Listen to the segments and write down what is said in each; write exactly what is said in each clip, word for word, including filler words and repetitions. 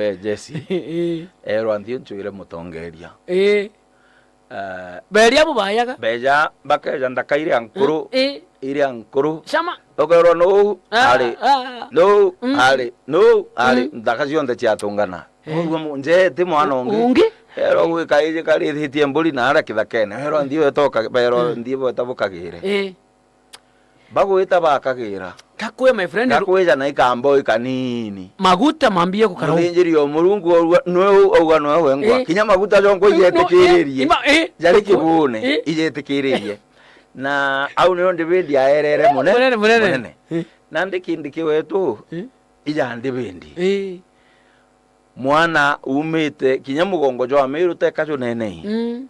Eh, Jesse. Eh. Erwa, "Nthi unchwire mutongeria." Eh. Eh, beria bubayaga. Beja, bakeja nthaka iria nkuru, eh, iria nkuru. Chama. Ukerwa, "Nuu, ah, ari, ah, nuu, mm, ari, nuu, ari." Mm. Nthaka cionthe ciatungana. Eh. Uguo mu-, njeeti mwana ungi. Ungi? Erwa, "Gwika iji karithitie mburi na aria kithakene." Erwa, "Nthi weta uka-," berwa, mm, "Nthi weta bukagire." Eh. Bagwita bakagira. Gakwe, my friend, gakwija na ikamboi kanini. Maguta mambie gukarau. Muthinjiri o Murungu orua, nwe u-, auga nwe wengwa. Eh. Kinya maguta jonkwa, no, no, ijetikiririe. Eh, ima-, eh, jari kibune, eh, ijetikiririe. Na au nio David aerere munene. Munene, munene. Munene. Eh. Nandi kindi kiwetu, eh, ija David. Eh. Mwana umite kinya mugongo jwa Miru teka junenei. Mm.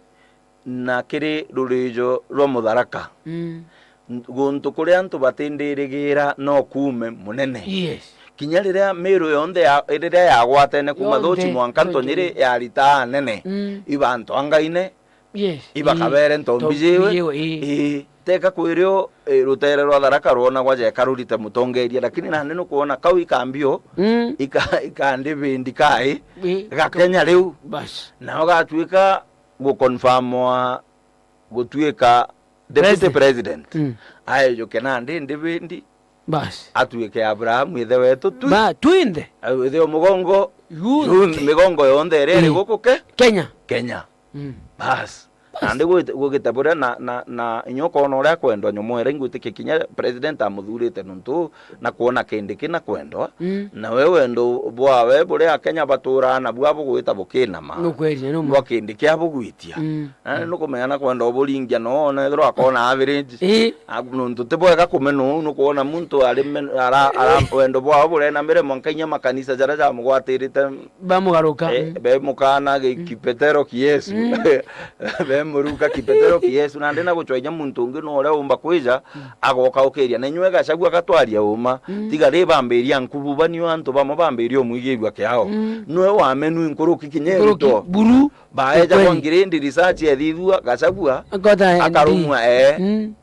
Na kiri rurijo rwa Mutharaka. Mm. N-, guntu kuria antu batindirigira no kuume munene. Yes. Kinya riria Miru yonthe ya-, riria yagwatene kuuma yonthe, Thuchi mwanka Ntonyiri, yonthe, yaritaa anene. Mm. Iba antu a Ngai ne, yes, ibakabere, ii, ntombi, ntombi jiwe, jiwe, ii. Ii. Teka kwirio, eh, rutere rwa Tharaka rwonagwa jeka rurite mutongeria, lakini nandi nukwona kau ikambio, mm, ika-, ikandibindi kai, ii, ga Kenya riu. Bas. Nao gatuika guconfirmwa gutuika deputy president. President. Mm. Aejuke nandi ndibindi. Bas. Atuike Abrahamu ithe wetu twi-, ba, twinthe. Ithe o mugongo. Yunthe. Yunthe, migongo yonthe iria iri, ii, guku ke-, Kenya. Kenya. Mm. Bas. Bas. Nandi gwit-, gugite buria na, na, na inya ukoona uria akwendwa nyomwere, ingwitikia kinya president amuthurite nontu na kwona Kindiki na kwendwa. Mm. Na we wendo bwawe buria Akenya baturaa nabu abugwita bukinama. Nukweri, ni numa. Bwa Kindiki abugwitia. Mm. Nandi nukumenya na kwenda uburingia no ona ethirwa akona average. Ii. A-, nontu ti bwega kumena uu, nukwona muntu ari men-, ara, ara, ii, wendo bwawe burenamire mwanka inya makanisa jaria jamugwatirite. Bamugaruka. Eh, mm. Bemukana gi-, mm, kipetero ki Yesu. Mm. Bemuruka kipetero ki Yesu. Nandi na gucwa inya muntu ungi no uria umba kwija, mm, agoka ukiria. Na inywe Gachagua gatwaria uma. Mm. Tiga ri bambiria nkubu, banio antu bamwe bambiria umwigirua kiao. Mm. Nwe wamenu nkuruki kinya nkuruki Ruto. Buru. Baeja kwa ngirindi research ethithua, Gachagua akarumwa, eh. Mm.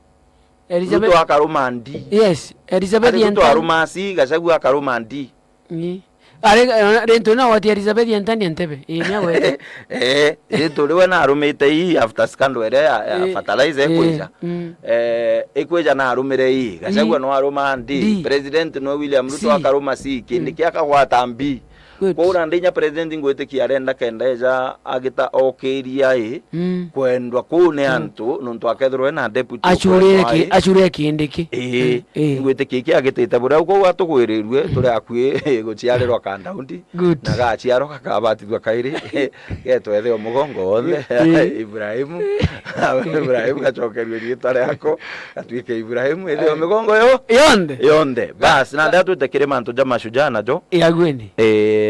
Elizabeth. Ruto akaruma ndi. Yes, Elizabeth. Ari Ruto Enten-, aruma C, Gachagua akaruma ndi. Ni. Ari, eh, rintu na wati Elizabeth Entani Entebbe. Ii, ni agwete. Eh, rintu riwe na arumite ii after scandal iria ya, ya, eh, fertilizer, eh, ikwija. Mm. Eh, ikwija na arumire ii. Gachagua, mm, no aruma ndi. Ndi. President no William Ruto akaruma C. Kindiki, mm, akagwata mbi. Good. Kwou nandi inya president ngwitikia arenda kenda eja agita okiria i, mm, kwendwa kuu ni, mm, antu, nontu akethirwa ena deputy. Acurire ukwendwa ki-, i. Acurire Kindiki. Ii, mm, ii. Ngwitikia iki agitite buria. Kwou atugwirirue, mm, turi akui guciarirwa Kandaundi. Good. Na gaciarwa gakabatithua kairi, getwe ithe o mugongo wonthe. Ii. Ibrahimu. Ibrahimu gacokerue riitwa riako, gatuike Ibrahimu, ithe o, eh, migongo yo-, yonthe. Yonthe. Bas, nandi atwite kiri mantu ja mashujaa najo. Ii, agweni. Eh,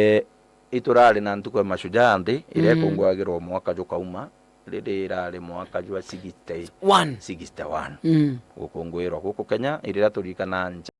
iturari na ntuku ya mashujaa nthi, iria, mm, ikungwagirwa mwaka jukauma, riria irari mwaka jwa sixty, one. Sixty-one. Mm. Gukungwirwa guku Kenya, iria turikana nja